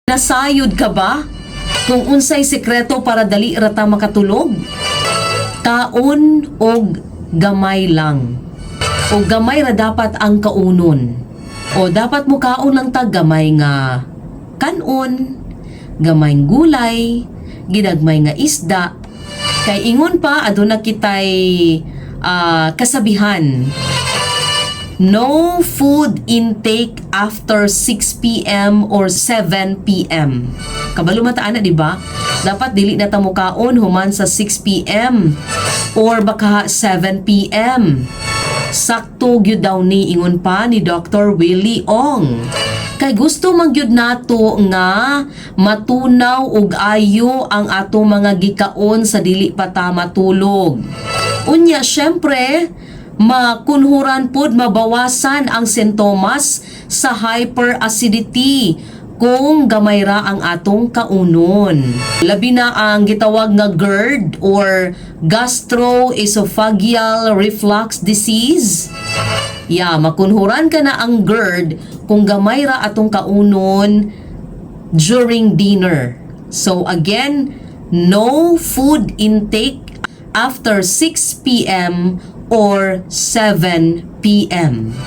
Nasayod ka ba kung unsay sekreto para dali ra ta makatulog? Kaon og gamay lang. O gamay ra dapat ang kaunon. O dapat mo kaon lang ta gamay nga kanon, gamay gulay, ginagmay nga isda. Kay ingon pa, aduna kitay kasabihan. No food intake after 6 p.m. or 7 p.m. Kabalo man ta ana, di ba? Dapat dili na ta mukaon human sa 6 p.m. or baka 7 p.m. Sakto gyud daw ni ingon pa ni Dr. Willie Ong. Kay gusto man gyud nato nga matunaw ug ayo ang atong mga gikaon sa dili pa ta matulog. Unya, syempre, makunhuran pod, mabawasan ang sintomas sa hyperacidity kung gamay ra ang atong kaunon. Labi na ang gitawag nga GERD or gastroesophageal reflux disease. Yeah, makunhuran ka na ang GERD kung gamay ra atong kaunon during dinner. So again, no food intake after 6 p.m. or 7 p.m.